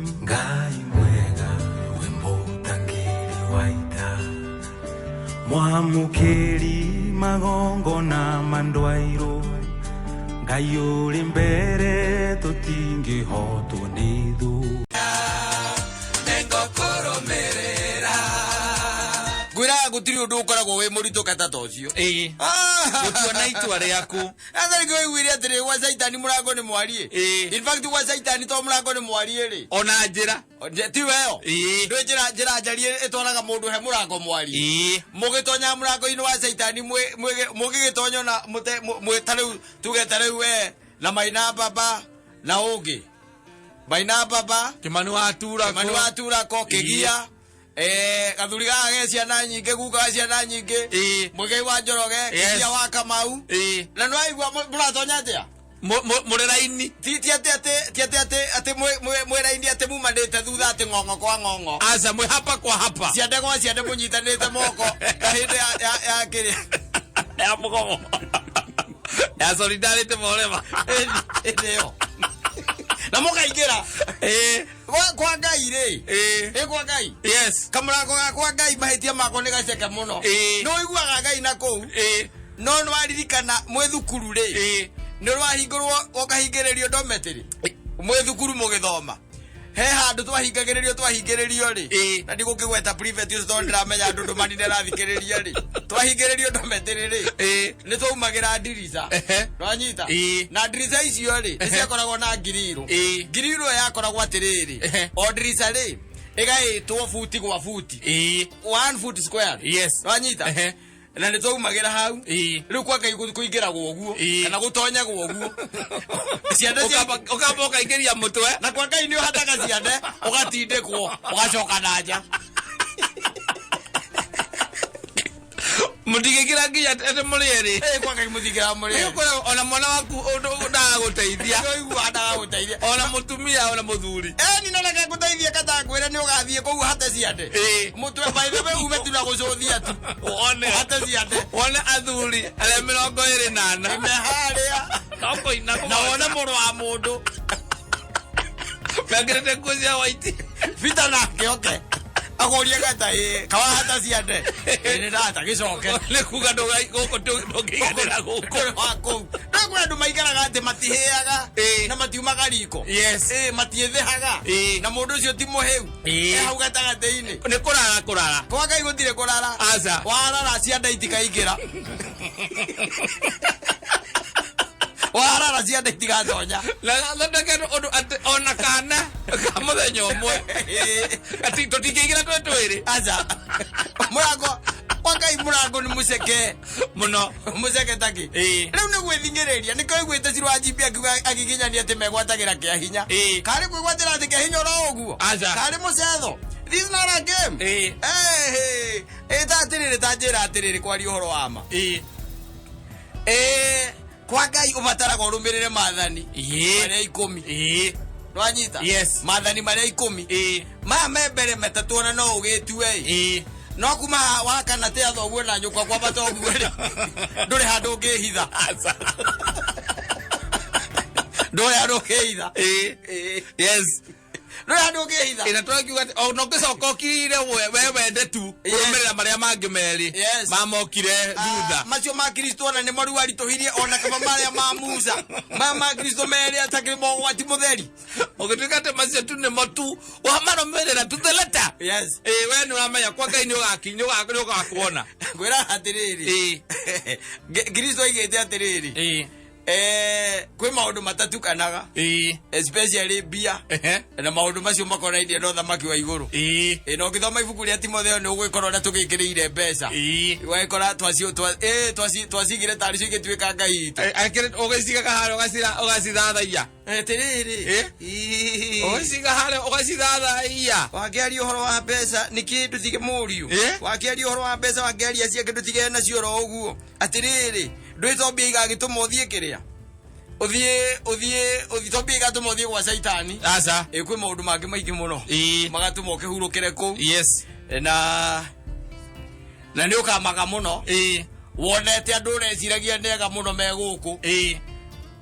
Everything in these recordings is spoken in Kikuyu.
Ngai mwega we mũtangĩri wa ita, mwamũkĩri magongona ma ndwairũ, Ngai ũrĩ mbere tũtingĩhotwo nĩ thũ. Ngwĩraga gũtirĩ ũndũ ũkoragwo wĩ mũritũ kata ta ũcio. Ĩĩ. Gũtua na itua rĩaku. Sasa nĩkĩo waiguire atĩrĩ gwa Caitani mũrango nĩ mwariĩ. Ĩĩ. In fact gwa Caitani to mũrango nĩ mwariĩ rĩ. Ona njĩra. Ti weyo. Ĩĩ. Ndũĩ njĩra njĩra njariĩ ĩtwaraga mũndũ he mũrango mwariĩ. Ĩĩ. Mũgĩtonya mũrango-inĩ wa Caitani mũgĩgĩtonya na mũte mwĩ ta rĩu tuge ta rĩu we na Maina Baba na ũngĩ. Maina Baba Kĩmani wa Turako. Kĩmani wa Turako Kĩgia. Gathuri gaka ge ciana nyingĩ, guka wa ciana nyingĩ. Ĩĩ. Mũigai wa Njoroge, Yes. Kĩgia wa Kamau. Ĩĩ. Na nĩwaigua mũratonya atĩa? Mũrĩ raini. Ti ti atĩ atĩ ti atĩ atĩ atĩ mwĩ raini atĩ mumanĩte thutha atĩ ng'ong'o kwa ng'ong'o. Aca, mwĩ hapa kwa hapa. Ciande gwa ciande mũnyitanĩte moko ta hĩndĩ ya kĩrĩa. Ya mũgomo. Ya solidarity forever. Hĩndĩ ĩyo. Na mũkaingĩra. Ĩĩ. Kwa Ngai rĩ. Ĩĩ. Ĩ kwa Ngai. Yes. Kamũrango ga kwa Ngai mahĩtia makwa nĩ gaceke mũno. Ĩĩ. Nĩ ũiguaga Ngai na kũu. Ĩĩ. No nĩ waririkana mwĩ thukuru rĩ. Ĩĩ. Nĩ rwahingũrwo ũkahingĩrĩrio dormitory. Mwĩ thukuru mũgĩthoma. He handũ twahingagĩrĩrio rĩ. Ĩĩ. Na ndigũkĩgweta prefect ũcio tondũ ndĩramenya andũ ndũmani nĩarathikĩrĩria rĩ. Twahingĩrĩrio dormitory rĩ. Ĩĩ. Nĩ twaumagĩra ndirica. Ehe. Nwanyita? Ĩĩ. Na ndirica icio rĩ, nĩ ciakoragwo na ngirirũ. Ĩĩ. Ngirirũ ĩyo yakoragwo atĩrĩrĩ. Ehe. O ndirica rĩ, ĩgaĩtwo buti gwa buti. Ĩĩ. 1 foot square. Yes. Nwanyita? Ehe. Na nĩ twaumagĩra hau. Ĩĩ. Rĩu kwa Ngai kũingĩragwo ũguo. Ĩĩ. Kana gũtonyagwo ũguo. Ciande cia Ũkamba ũkaingĩria mũtwe. Na kwa Ngai nĩ ũhataga ciande, ũgatindĩkwo, ũgacoka na nja. Mũtingĩkĩra nginya atĩ mũrĩ erĩ. Ĩĩ, kwa Ngai mũtingĩra mũrĩ erĩ. Nĩũkora ona mwana waku ũndũ ndagagũteithia. Nĩũigua ndagagũteithia. Ona mũtumia ona mũthuri. Ĩni no reke ngũteithie kata ngwĩre nĩ ũgathiĩ kũu hate ciande. Ĩĩ. Mũtwe by the way ume tu na gũcũthia tu. Wone. Hate ciande. Wone athuri arĩa 24. Me harĩa. No kũina Na wone mũrũ wa mũndũ. Mekĩrĩte nguo cia white. Peter nake oke. Akũrie gata ĩĩ. Kawahata ciande. Ĩĩ nĩ ndahata gĩcoke. Nĩ kuga gũkũ ndũngĩiganĩra gũkũ. Ndũrĩ wa kũu. No kwĩ andũ maikaraga atĩ matihĩaga. Ĩĩ. Na matiumaga riko. Yes. Ĩĩ matiĩthĩhaga. Ĩĩ. Na mũndũ ũcio ti mũhĩu. Ĩĩ. E hau gatagatĩ-inĩ. Nĩ kũrara kũrara. Kwa Ngai gũtirĩ kũrara. Aca. Warara cianda itikaingĩra. Warara cianda itigatonya. Na thondeke ũndũ atĩ ona kana ka mũthenya ũmwe. Ati tũtingĩingĩra twĩ twĩrĩ. Aca. Mũrango kwa Ngai mũrango nĩ mũceke. Mũno. Mũceke takĩ. Ĩĩ. Rĩu nĩ gwĩthing'ĩrĩria nĩkĩo ũiguĩte Ciro wa Njimbi akiuga agiginyania atĩ megwatagĩra kĩa hinya. Ĩĩ. Karĩ kwĩgwatĩra atĩ kĩa hinya oro ũguo. Aca. Karĩ mũcetho. This is not a game. Ĩĩ. Ĩĩ. Ĩĩ ta atĩrĩrĩ ta njĩra atĩrĩrĩ kwaria ũhoro wa ma. Ĩĩ. Ĩĩ kwa Ngai ũbataraga ũrũmĩrĩre maathani Ĩĩ. marĩa 10. Ĩĩ. Nwanyita? Yes. Maathani marĩa 10. Ĩĩ. Maya me mbere metatũ ona no ũgĩtue ĩ. Ĩĩ. No kuma wa kana tĩa thoguo na nyũkwa kwambata ũguo rĩ, ndũrĩ handũ ũngĩhitha. Aca. Ndũrĩ handũ ũngĩhitha. Ĩĩ. Ĩĩ. Yes. Ndũrĩ handũ ũngĩhitha. Ĩna tũrakiuga atĩ ona ũngĩcoka ũkirire we wende tu Yes. kũrũmĩrĩra marĩa mangĩ merĩ Yes. mamokire thutha. Macio ma Kristo ona nĩmo rĩu aritũhirie ona kaba marĩa ma Musa. Maya ma Kristo merĩ atakĩrĩ mogwati mũtheri. Ũgĩtuĩka atĩ macio tu nĩmo tu wamarũmĩrĩra to the letter. Yes. Ĩĩ we nĩ ũramenya kwa Ngai nĩ ũgakuona. Ngwĩra atĩrĩrĩ. Ĩĩ. Kristo aigĩte atĩrĩrĩ. Ĩĩ. Kwĩ maũndũ matatukanaga. Ĩĩ. Especially mbia. Ehe. Na maũndũ macio makonainie na ũthamaki wa igũrũ. Ĩĩ. Ĩĩ, na ũngĩthoma ibuku rĩa Timotheo nĩ ũgwĩkora ũrĩa tũgĩkĩrĩire mbeca. Ĩĩ. Ũgagĩkora twacigire tarĩ cio igĩtuĩka ngai itũ. Ũgĩcigaga harĩa ũgacithathaia. Atĩrĩrĩ. Ĩĩ. Ĩĩ. Ũgĩciga harĩa ũgacithathaia. Wakĩaria ũhoro wa mbeca nĩ kĩndũ tige mũriũ. Ĩĩ. Wakĩaria ũhoro wa mbeca wakĩaria ciake ndũtigane nacio oro ũguo. Atĩrĩrĩ, ndũĩ to mbia igagĩtũma ũthiĩ kĩrĩa? Ũthiĩ, ũthiĩ, ũthiĩ, to mbia igatũma ũthiĩ gwa Caitani. Aca. Ĩĩ, kwĩ maũndũ mangĩ maingĩ mũno. Ĩĩ. Magatũma ũkĩhurũkĩre kũu. Yes. Na nĩ ũkamaga mũno. Ĩĩ. Wonete andũ ũreciragia nĩ ega mũno me gũkũ. Ĩĩ.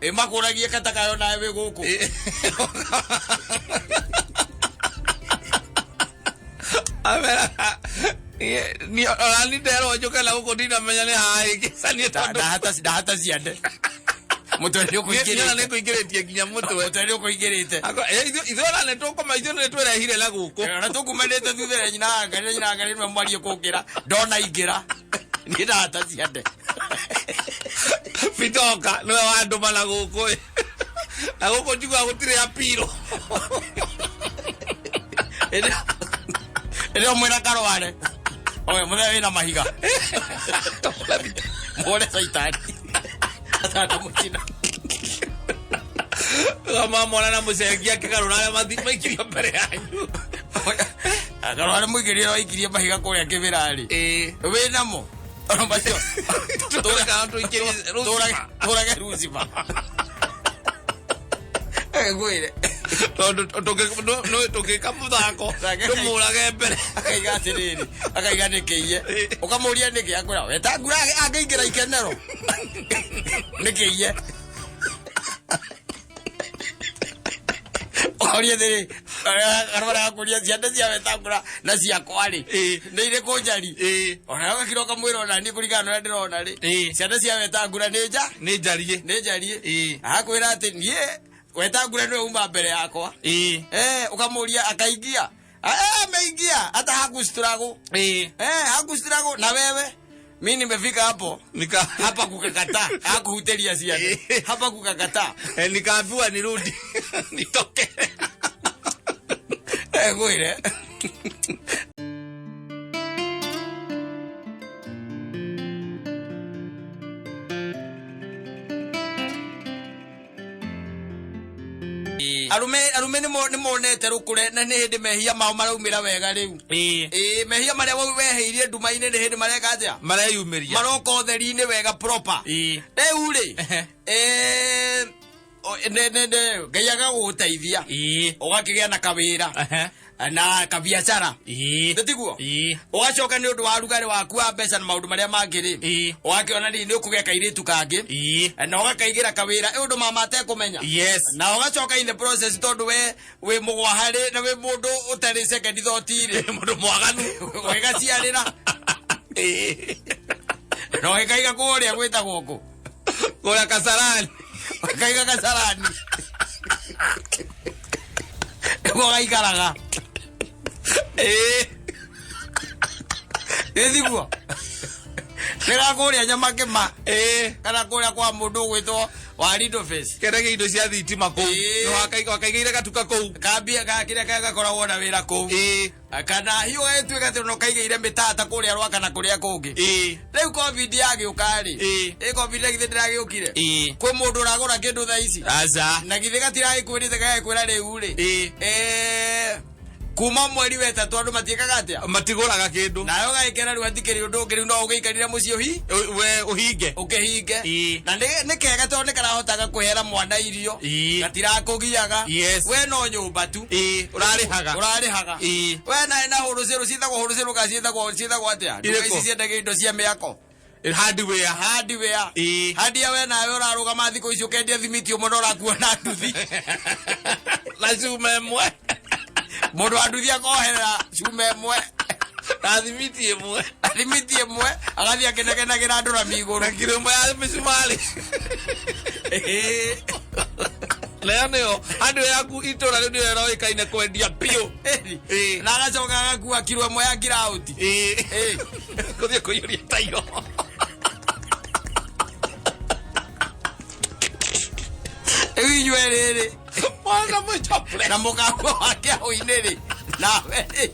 Ĩ makũragie katakayo nawe wĩ gũkũ. Ĩĩ. Amera ni ona ni nderwo njuke na gũkũ ndinamenya nĩ haĩgĩcanie tondũ Ndahata ciande mũtwe nĩ niĩ ona ũkũingĩrĩte. nĩ kũingĩrĩtie nginya mũtwe. Mũtwe nĩ ũkũingĩrĩte. Ithuĩ ona nĩ tũkũma, ithuĩ nĩ twĩrehire na gũkũ. Ona tũkumanĩte thutha ya nyina angaria, nyina angaria nĩwe mwarie kũngĩra ndona ingĩra niĩ ndahata ciande. Bitoka nĩwe wandũma na gũkũ ĩ. Na gũkũ njiguaga gũtirĩ apiro. Ĩrĩa mwĩna karware oe mũthenya wĩna mahiga muone caitani atanda mũtina. Mamona na mũcengi akĩgarũra arĩa maikirio mbere yanyu. Karware mũingĩrie waikirie mahiga kũrĩa kĩbĩra-rĩ Ĩĩ. wĩnamo ona macio. Tũrekaga tũikĩrie Lucifer. Tũrage Lucifer ngwĩre. Tondũ tũngĩka mũthako tũmũrage mbere. Akaiga atĩrĩrĩ, akaiga nĩkĩiye, ũkamũria nĩkĩ, akwĩra wetangura angĩingĩra ikenero nĩkĩiye. Ũkoria atĩrĩ, karwara gakũria ciande cia wetangura na ciakwa rĩ Ĩĩ. nĩ irĩkũ njari? Ĩĩ. Ona gakira ũkamwĩra ona niĩ kũringana na ũrĩa ndĩrona rĩ, Ĩĩ. ciande cia wetangura nĩ nja Nĩ njariĩ. nĩ njariĩ. Ĩĩ. Akwĩra atĩ niĩ wetangura nĩwe uma mbere yakwa. Ĩĩ. Ukamuria akaingia, ameingia hata hakustruggle. Ĩĩ. Hakustruggle na wewe mi nimefika hapo. Nika hapa kukakataa, hakuhuteria ciana hapa kukakataa. Nikaambiwa nirudi nitoke. Ngwire. Arume nĩmonete rũkũre na nĩ hĩndĩ mehia mao maraumĩra wega rĩu. Ĩĩ. Ĩĩ, mehia marĩa weheirie nduma-inĩ nĩ hĩndĩ mareka atĩa? Mareyumĩria. Maroka ũtheri-inĩ wega proper. Ĩĩ. Rĩu rĩ, Ehe. Ngai agagũteithia Ĩĩ. ũgakĩgĩa na kawĩra Ehe. na kabiacara. Ĩĩ. Nĩtiguo? Ĩĩ. Ũgacoka nĩ ũndũ wa rugarĩ waku wa mbeca na maũndũ marĩa mangĩ rĩ, Ĩĩ. ũgakĩona rĩ nĩ ũkũgĩa kairĩtu kangĩ Ĩĩ. na ũgakaigĩra kawĩra ĩ ũndũ mama atekũmenya. Yes. Na ũgacoka in the process, tondũ we wĩ mũgwaharĩ na wĩ mũndũ ũtarĩ second thought rĩ, Mũndũ mwaganu. ũgĩgaciarĩra Ĩĩ. na ũgĩkaiga kũrĩa gwĩtagwo kũ? Kũrĩa Kasarani. Ũgĩkaiga Kasarani nĩguo gaikaraga. Ĩĩ. Ĩthiguo nĩ gakũrĩa nyama kĩma Ĩĩ. kana kũrĩa kwa mũndũ ũgwĩtwo wa Lido Face. Kendagia indo cia thitima kũu. Ĩĩ. Nĩ wakaigĩire gatuka kũu. Kambia kĩrĩa gakoragwo na wĩra kũu. Ĩĩ. Kana hiũ gagĩtuĩka atĩ no kaigĩire mĩtata kũrĩa rwa kana kũrĩa kũngĩ. Ĩĩ. Rĩu COVID yagĩũka rĩ, Ĩĩ. ĩ COVID na githĩ ndĩragĩũkire? Ĩĩ. Kwĩ mũndũ ũragũra kĩndũ thaa ici? Aca. Na githĩ gatiragĩkwĩrĩte gagĩkwĩra rĩu rĩ, Ĩĩ. kuma mweri wa ĩtatũ andũ matiĩkaga atĩa? Matigũraga kĩndũ. Nayo gagĩkena rĩu atikĩrĩ ũndũ ũngĩ, rĩu no ũgĩikarire mũciĩ ũhi We ũhinge. ũkĩhinge. Ĩĩ. Na nĩ kega tondũ nĩ karahotaga kũhera mwana irio. Ĩĩ. Gatirakũgiaga. Yes. We no nyũmba tu. Ĩĩ. Ũrarĩhaga. Ũrarĩhaga. Ĩĩ. We na hũrũcĩrũ ciĩtagwo hũrũcĩrũ kana ciĩtagwo atĩa nduka Irĩkũ? ici ciendagia indo cia mĩako? Hardware. Hardware. Ĩĩ. Handia we nawe ũrarũgama thikũ ici ũkendia thimiti ũmwe na ũrakuo na nduthi. Na cuma ĩmwe. Mũndũ wa nduthi akoherera cuma ĩmwe Na thimiti ĩmwe. na thimiti ĩmwe, agathiĩ akĩnegenagĩra andũ na migũrũ. Na kiro ĩmwe ya mĩcumarĩ. Ĩĩ. Nayo nĩyo hardware yaku itũra rĩu nĩyo ĩroĩkaine kwendia biũ. Ĩĩ. Na agacoka agakua kiro ĩmwe ya ngirauti. Ĩĩ. Ĩĩ. Gũthiĩ kũiyũria tairo. Rĩu inyuĩ rĩrĩ Mwana mũchopre. Na mũgambo wake hau-inĩ rĩ, nawe rĩ,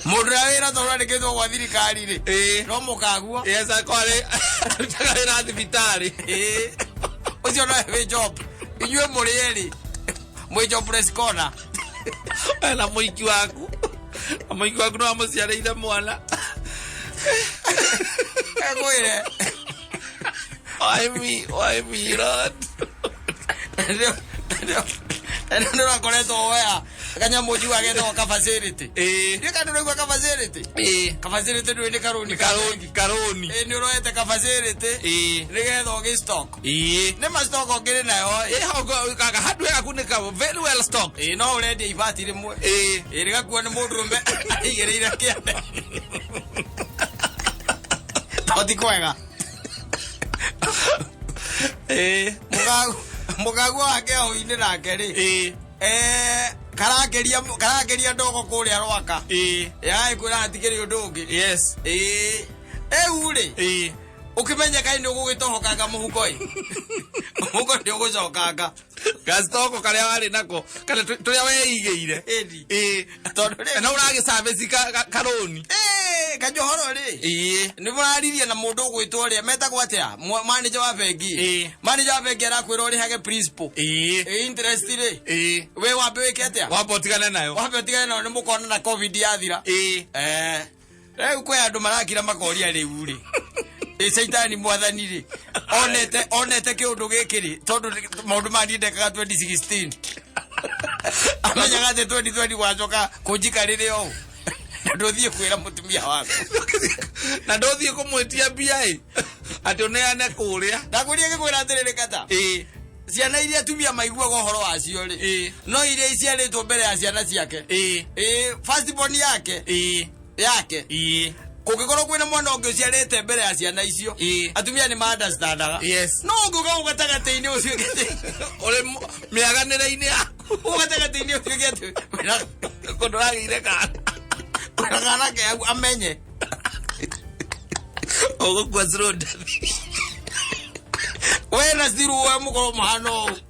mũndũ ũrĩa wĩra tondũ andĩkĩtwo gwa thirikari rĩ, Ĩĩ. no mũkaguo. Yes, akorĩ arutaga wĩra thibitarĩ. Ĩĩ. Ũcio nowe wĩ job, inyuĩ mũrĩ erĩ mwĩ jobless corner. We na mũiki waku. Na mũiki waku no amũciarĩire mwana. Ngwĩre. Why me? Why me, Lord? Nĩ ũrakoretwo woya Kanyamũ njugaga getagwo ka facility. Ĩĩ. Ndiũĩ kana nĩũraigua ka facility. Ĩĩ. Ka facility ndũĩ nĩ karũni ka Karũni, bengi. karũni. Ĩĩ, nĩ ũroete ka facility Ĩĩ. nĩgetha ũgĩ stock. Ĩĩ. Nĩ ma stock ũngĩrĩ nayo ĩ. Ĩĩ, hau handũ hega kunĩka very well stocked. Ĩĩ, no ũrendia ibati rĩmwe. Ĩĩ. Ĩĩ, rĩgakuo nĩ mũndũrũme aigĩrĩire kĩande. To ti kwega. Ĩĩ. Mũkaguo wake hau-inĩ nake rĩ. Ĩĩ. Karakeria ndogo kũrĩa Rwaka. Ĩĩ. Yaĩ kwĩra hatikĩrĩ ũndũ ũngĩ. Yes. Ĩĩ. Rĩu rĩ, Ĩĩ. ũkĩmenye kaĩ nĩ ũgũgĩtohokanga mũhuko ĩ. Mũhuko nĩ ũgũcokanga. Gastoko karĩa warĩ nako kana tũrĩa weigĩire. Ĩni. Ĩĩ. Tondũ rĩ, Na ũragĩservice karũni. Ĩĩ, kanjohoro rĩ. Ĩĩ. Nĩ mũraririe na mũndũ ũgwĩtwo ũrĩa metagwo atĩa? Manager wa bengi. Ĩĩ. Manager wa bengi arakwĩra ũrĩhage principal. Ĩĩ. Ĩĩ, interest rĩ. Ĩĩ. We wambe wĩke atĩa? Wamba ũtigane nayo. Wambe ũtigane nayo nĩ mũkona na COVID yathira. Ĩĩ. Rĩu kwĩ andũ marakira makoria rĩu rĩ. Ĩ caitani mwathani rĩ. Onete kĩũndũ gĩkĩ rĩ, tondũ maũndũ maya niĩ ndekaga 2016. Amenyaga atĩ 2020 gwacoka kũnjikarĩre ũũ. Na ndũthiĩ kwĩra mũtumia waku. Na ndũthiĩ kũmwĩtia mbia ĩ. Atĩ ũneane kũrĩa. Ndakwĩrire ngĩkwĩra atĩrĩrĩ kata. Ĩĩ. Ciana iria atumia maiguaga ũhoro wacio rĩ. Ĩĩ. No iria iciarĩtwo mbere ya ciana ciake. Ĩĩ. Ĩĩ, first born yake. Ĩĩ. Yake. Ĩĩ. Kũngĩkorwo kwĩna mwana ũngĩ ũciarĩte mbere ya ciana icio. Ĩĩ. Atumia nĩ ma understandaga. Yes. No ũngĩũka hau gatagatĩ-inĩ ũcio atĩ Ũrĩ mĩaganĩre-inĩ yaku. hau gatagatĩ-inĩ ũtuĩke atĩ Kũndũ ũragĩire kana. wĩna kana ke hau amenye. Ũgũkua slow death. We na Siru we mũkorwo mũhana ũũ.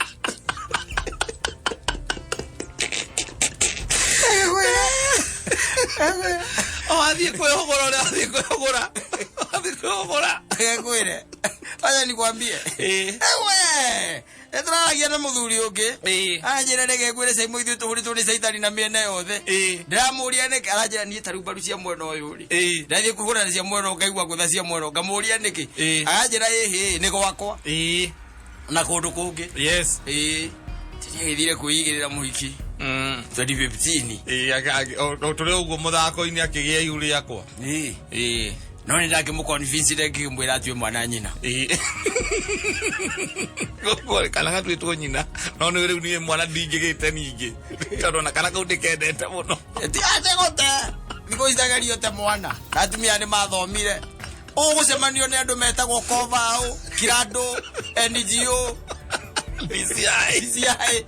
Wathiĩ kwĩhũgũra ũrĩa wathiĩ kwĩhũgũra. Wathiĩ kwĩhũgũra. Ngwĩre. Wacha nikwambie. Ĩĩ. Ewe. Nĩtũraragia na mũthuri ũngĩ. Ĩĩ. Aranjĩra reke ngwĩre Caimo ithuĩ tũhũrĩtwo nĩ caitani na mĩena yothe. Ĩĩ. Ndĩramũria nĩkĩ aranjĩra niĩ ta rĩu mbaru cia mwena ũyũ rĩ. Ĩĩ. Ndathiĩ kũhũrana cia mwena ũyũ ngaigua ngũtha cia mwena ũyũ ngamũria nĩkĩ. Ĩĩ. Aranjĩra ĩhĩ nĩ gwakwa Ĩĩ. na kũndũ kũngĩ. Yes. Ĩĩ. Tĩrĩagĩthire kwĩigĩrĩra mũhiki 2015. Ĩĩ, o tũrĩ ũguo mũthako-inĩ akĩgĩa ihu rĩakwa. Ĩĩ. Ĩĩ. No nĩ ndakĩmũconvince ngĩmwĩra atue mwana nyina. Ĩĩ. Gũkũ kana gatuĩtwo nyina no nĩ rĩu niĩ mwana ndingĩgĩte ningĩ tondũ ona kana kau ndĩkendete mũno. Ti ategote thikũ ici ndagerio te mwana na atumia nĩ mathomire ũgũcemanio nĩ andũ metagwo kovaũ kirando NGO DCI. DCI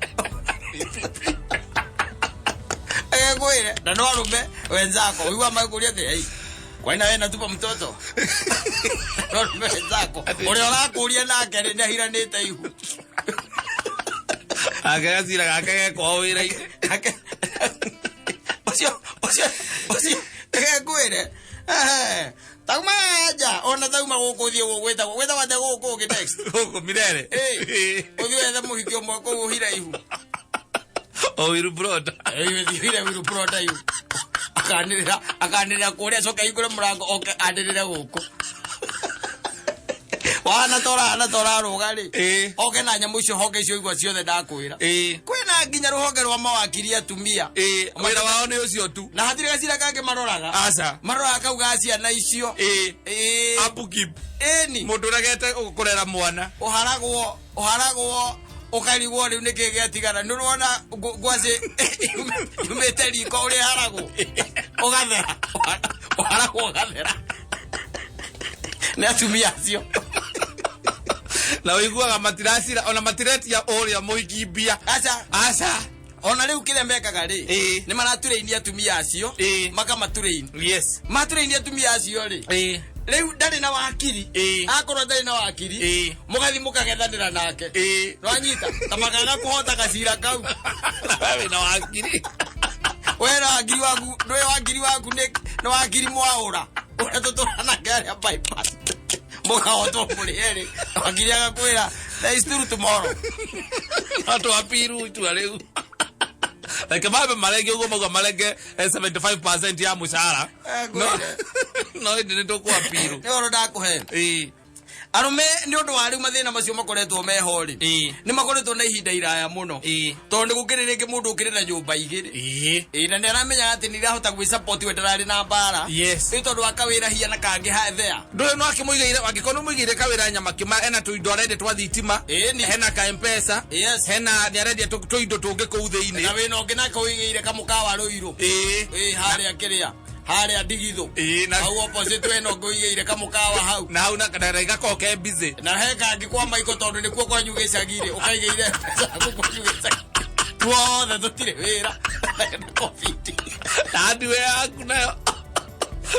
ekwĩre na no arũme wenzako ũigua magĩkũria atĩ "Hey, kwani nawe natupa mtoto no arũme wenzako ũrĩa ũrakũria nake rĩ nĩahiranĩte ihu Ake gacira gake gekwao wĩra-inĩ. Ake- ũcio ũcio ũcio ngwĩre tauma nja ona tauma gũkũ thiĩ gwĩtagwo gwĩtagwo atĩa gũkũ ũngĩ next Gũkũ Mirere. Ĩĩ, ũthiĩ wethe mũhiki ũmwe kũu ũhire ihu O Wiru Broda. Ĩĩ, ũhire wiru broda ihu akanĩrĩra akanĩrĩra kũrĩa acoke ahingũre mũrango oke anĩrĩre gũkũ wana tora na tora rũga rĩ Ĩĩ. oke na nyamũ icio honge icio igua ciothe ndakwĩra Ĩĩ. kwĩna nginya rũhonge rwa mawakiri atumia Ĩĩ, wĩra wao nĩ ũcio tu. na hatirĩ gacira kangĩ maroraga Aca. maroraga kau ga ciana icio Ĩĩ. Ĩĩ. Upkeep. Ĩni. Mũndũ ũregete kũrera mwana. Ũharagwo ũkarigwo rĩu nĩkĩ gĩatigara nĩ ũrona ngwacĩ yumĩte riko ũrĩa ĩharagwo ũgathera ũharagwo ũgathera nĩ atumia acio Na ũiguaga matiracira ona matiretia ũrĩa mũhiki mbia. Aca. Aca. Ona rĩu kĩrĩa mekaga rĩ Ĩĩ. nĩ maratũrĩini atumia acio Ĩĩ. makamatũrĩini Yes. matũrĩini atumia acio rĩ Ĩĩ. rĩu ndarĩ na wakiri Ĩĩ. akorwo ndarĩ na wakiri Ĩĩ. mũgathiĩ mũkang'ethanĩra nake Ĩĩ. nwanyita ta makaga kũhota gacira kau We wĩna wakiri. we na wakiri waku ndũĩ wakiri waku nĩ wakiri mwaũra ũrĩa tũtũra nake arĩa bypass mũkahotwo mũrĩ erĩ wakiri agakwĩra there is still tomorrow No twapiru itua rĩu. Reke mambe marenge ũguo mauga marenge 75% ya mũcara. Eh, No ngwĩre. no ĩndĩ nĩ tũkwapiru. Nĩ ũhoro ndakũhe. Ĩĩ. Arũme nĩ ũndũ wa rĩu mathĩna macio makoretwo meho rĩ, Ĩĩ. nĩ makoretwo na ihinda iraya mũno, Ĩĩ. tondũ nĩ gũkĩrĩ rĩngĩ mũndũ ũkĩrĩ na nyũmba igĩrĩ. Ĩĩ. Ĩĩ, na nĩ aramenyaga atĩ nĩ irahota gwĩ support we ndararĩ na mbara. Yes. Nĩ tondũ wa kawĩra hiana kangĩ ha there. Ndũyũ no akĩmũigĩire, angĩkorwo nĩ mũigĩire kawĩra nyama kĩma, ena tũindo arendia twa thitima, Ĩĩ, ni. hena ka Mpesa, Yes. hena nĩ arendia tũindo tũngĩ kũu thĩinĩ. Na wĩna ũngĩ nake ũigĩire kamũkawa rũirũ. Ĩĩ. Ĩĩ, harĩa kĩrĩa, harĩa ndigithũ. Ĩĩ, hau opposite wena ũngĩ ũigĩire kamũkawa hau. Na hau na igakorwo ke busy. Na he kangĩ kwa maiko, tondũ nĩkuo kwanyu gĩcagi-rĩ, ũkaigĩire mbeca kũu kwanyu gĩcagi tuothe tũtirĩ wĩra na COVID. Na hardware yaku nayo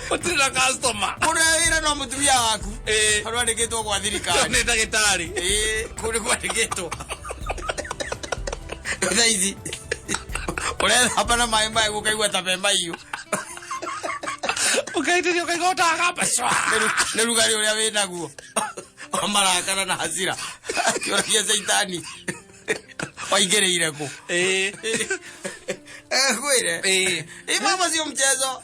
gũtirĩ na customer. Mũndũ e wĩra no mũtumia waku. Ĩĩ. Harĩa andĩkĩtwo gwa thirikari. Nĩ ndagĩtarĩ. Ĩĩ, kũu nĩ kwandĩkĩtwo. Thaa ici ũrethamba na maĩ maĩ ũkaigua ta me mahiũ. Ũkaitĩria ũkaigua ũtagamba cwa. Nĩ rugarĩ ũrĩa wĩ naguo wa marakara na hasira, akĩũragia caitani waingĩrĩire kũ. Ĩĩ. Ngwĩre. Ĩĩ. Ĩ, mama sio mchezo.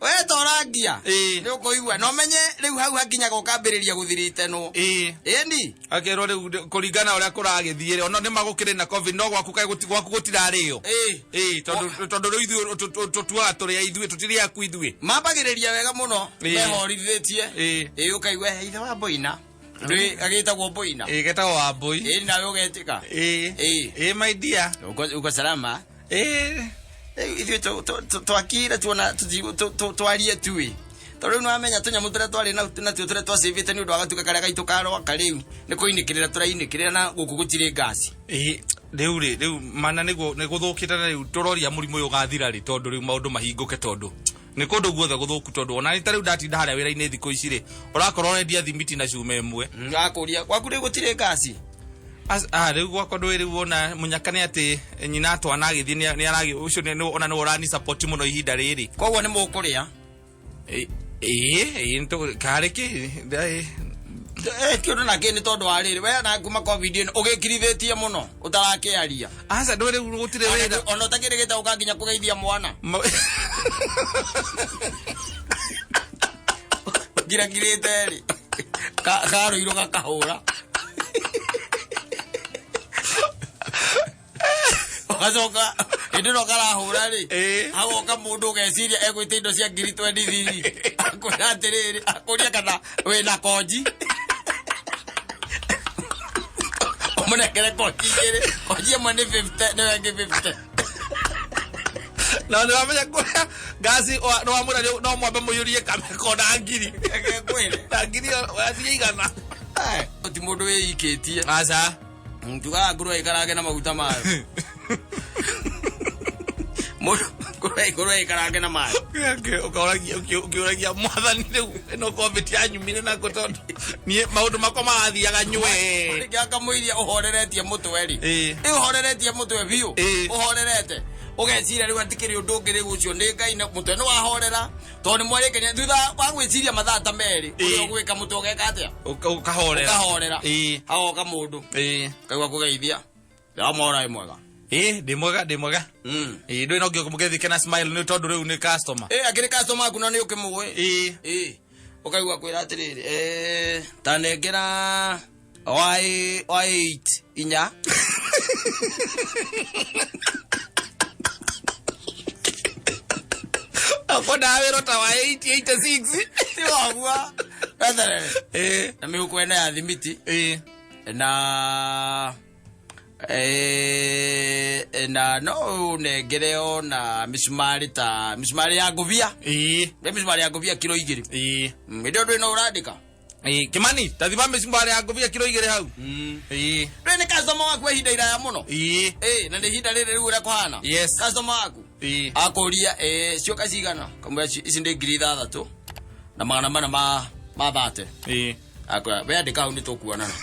We torangia. Ĩĩ. Nĩ ũkũigua na ũmenye rĩu hau hakinyaga ũkambĩrĩria gũthiritenwo. Ĩĩ. Ĩni. Akerwo rĩu kũringana ũrĩa kũragĩthiĩ rĩ, ona nĩ magũkĩrĩ na COVID, no gwaku kaĩ gwaku gũtirarĩo. Ĩĩ. Ĩĩ, tondũ rĩu ithuĩ tũtuaga tũrĩ a ithuĩ, tũtirĩ aku ithuĩ. Mambagĩrĩria wega mũno. Ĩĩ. Mehorithĩtie. Ĩĩ. Ĩĩ, ũkaigua, "Eh, ithe wa Mboina Ndũĩ agĩtagwo Mboina?" Ĩĩ, getagwo Wambũi. Ĩĩ, nawe ũgetĩka. Ĩĩ. Ĩĩ. Ĩĩ, my dear. Uko salama? Ĩĩ. Rĩu ithuĩ twakire tuona twarie tui, tondũ rĩu nĩwamenya tũnyamũ tũrĩa twarĩ natuo tũrĩa twacĩvĩte nĩ ũndũ wa gatuka karĩa gaitũ karoka, rĩu nĩ kũinĩkĩrĩra tũrainĩkĩrĩra na gũkũ gũtirĩ ngasi. Ĩĩ, rĩu rĩ, rĩu mana nĩguo nĩ gũthũkĩte, na rĩu tũroria mũrimũ ũyũ ũgathira rĩ, tondũ rĩu maũndũ mahingũke, tondũ nĩ kũndũ guothe gũthũku, tondũ ona nĩ ta rĩu ndatinda harĩa wĩra-inĩ thikũ ici rĩ, ũrakorwo ũrendia thimiti na cuma ĩmwe. Akũria gwaku rĩu gũtirĩ ngasi. Rĩu gwakwa ndũĩ, rĩu ona mũnyaka nĩ atĩ nyina twana agĩthiĩ nĩ aragĩ ũcio ona nĩ ũrani support mũno ihinda rĩrĩ. Koguo nĩ mũkũrĩa? Ĩĩ ĩĩ, karĩ kĩ? Kĩũndũ na kĩ nĩ tondũ wa rĩrĩ, we na kuma COVID ĩno ũgĩkirithĩtie mũno ũtarakĩaria. Aca, ndũĩ rĩu gũtirĩ wĩra. Ona ũtakĩrĩgĩte ũka nginya kũgeithia mwana. Ngirakirĩte rĩ, karũirũ gakahũra, ũgacoka hĩndĩ ĩno karahũra rĩ, hagoka mũndũ ũgeciria egwĩte indo cia ngiri 23, akwĩra atĩrĩrĩ, akũria kana wĩna konji, ũmũnengere konji igĩrĩ, konji ĩmwe nĩ 50, nĩyo ĩngĩ 50. Na nĩ wamenya kũrĩa ngasi nĩ wamwĩra no mwambe mũiyũrie kameko na ngiri. Reke ngwĩre. Na ngiri wathiĩ 100. Ti mũndũ wĩikĩtie. Aca. Tugaga ngũrwe ĩkarange na maguta mayo. Mũndũ ngũrwe ĩkarange na mayo. Ũkĩũragia mwathani rĩu ĩno COVID yanyumire nako, tondũ niĩ maũndũ makwa marathiaga nywe. Rĩngĩ akamũiria ũhoreretie mũtwe rĩ. Ĩĩ. Ĩ, ũhoreretie mũtwe biũ. Ĩĩ. Ũhorerete ũgeciria rĩu atikĩrĩ ũndũ ũngĩ, rĩu ũcio nĩ Ngai na mũtwe nĩ wahorera, tondũ nĩ mwarĩkania thutha wa gwĩciria mathaa ta 2. Ĩĩ. Ũrĩa ũgwĩka mũtwe ũgeka atĩa? Ũkahorera. Ũkahorera. Ĩĩ. Hagoka mũndũ. Ĩĩ. Kaigua kũgeithia ndĩramwora ĩ mwega. Ĩĩ, ndĩ mwega, ndĩ mwega. Ĩĩ, ndũĩ no ngĩmũgeithie na smile nĩ tondũ rĩu nĩ customer. Ĩ, akĩrĩ customer aku na nĩ ũkĩmũĩ. Ĩĩ. Ĩ, ũkaigua kwĩra atĩrĩrĩ, ta nengera wa 8 inya. Akwendaga wĩra ta wa 886. Ti waguo wetherere. Ĩĩ. Na mĩhuko ĩno ya thimiti. Ĩĩ. Na na no ũnengere ona mĩcumarĩ, ta mĩcumarĩ ya ngũbia. Ĩĩ. Nĩ mĩcumarĩ ya ngũbia kiro 2. Ĩĩ. Hĩndĩ ĩyo ndũĩ no ũrandĩka. Ĩĩ, Kimani, tathima mĩcumarĩ ya ngũbia kiro 2 hau. Ĩĩ. Ndũĩ nĩ customer waku wa ihinda iraya mũno. Ĩĩ. Ĩ, na nĩ ihinda rĩrĩ rĩu ũrĩa kũhana. Yes. Customer waku Ĩĩ. akũria, cioka cigana? Kamwĩra ici nĩ 6400 ma 30. Ĩĩ. Akwĩra we andĩka hau, nĩ tũkuonana.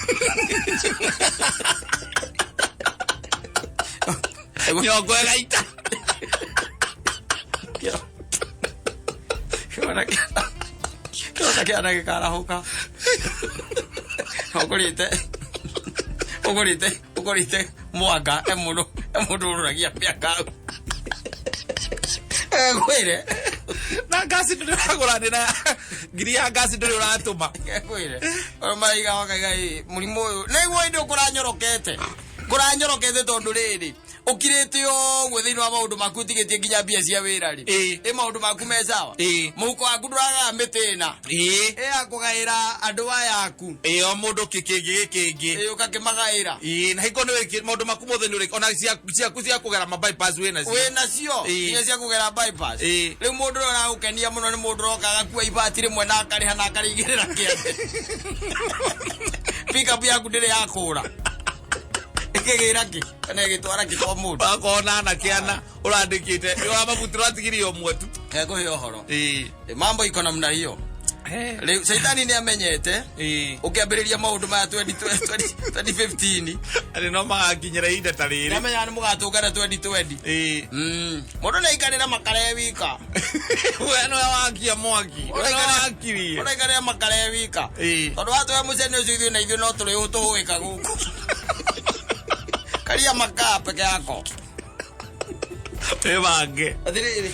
Nyongo ĩgaita. Kĩronda kĩana gĩkarahũka, ũgũrĩte mwanga e mũndũ ũrũragia mĩanga hau. Ngwĩre. Na ngasi ndũrĩ ũragũra nĩ na ngiri ya ngasi ndũrĩ ũratũma. Kwĩre ũrĩa maraiga wakaiga ĩ mũrimũ ũyũ nĩguo ĩndĩ ũkũranyorokete kũranyorokete tondũ rĩrĩ ũkirĩte ũguo thĩinĩ wa maũndũ maku ũtigĩtie nginya mbia cia wĩra rĩ. Ĩ. Ĩ maũndũ maku me sawa. Ĩ. Mũhuko waku ndũragaga mĩtĩna. Ĩĩ. Ĩ ya kũgaĩra andũ aya aku. Ĩĩ, o mũndũ kĩkĩngĩ gĩkĩngĩ. Ĩ ũgakĩmagaĩra. Ĩĩ, na hingo nĩ wĩki maũndũ maku mothe nĩ ũrĩ ona ciaku cia kũgera ma bypass wĩ nacio. Wĩ nacio. Ĩ. Nginya cia kũgera bypass. Ĩ. Rĩu mũndũ ũrĩa ũragũkenia mũno nĩ mũndũ ũroka agakua ibati rĩmwe na akarĩha na akarĩigĩrĩra kĩande. Pickup yaku ndĩrĩ yakũra. Ĩkĩgĩra kĩ? Kana ĩgĩtwara kĩ kwa mũndũ? Wakorwo na anake ana ũrandĩkĩte wa mabuti ũratigirie ũmwe tu. Ngũhe ũhoro. Ĩĩ. Ĩ, mambo iko namna hiyo. Rĩu caitani nĩ amenyete Ĩĩ. ũkĩambĩrĩria maũndũ maya 2015. Arĩ no magakinyĩra ihinda ta rĩrĩ. Nĩamenyaga nĩ mũgatũngana 2020. Ĩĩ. Mũndũ nĩ aikarĩra makara e wika. We nĩwe wakia mwaki. We nĩwe wakirie. Mũndũ aikarĩra makara e wika. Ĩĩ. Tondũ watũhe mũcene ũcio ithuĩ na ithuĩ no tũrĩ tũhũĩka gũkũ. Karia makaa peke yako. Wĩbange. Atĩrĩrĩ.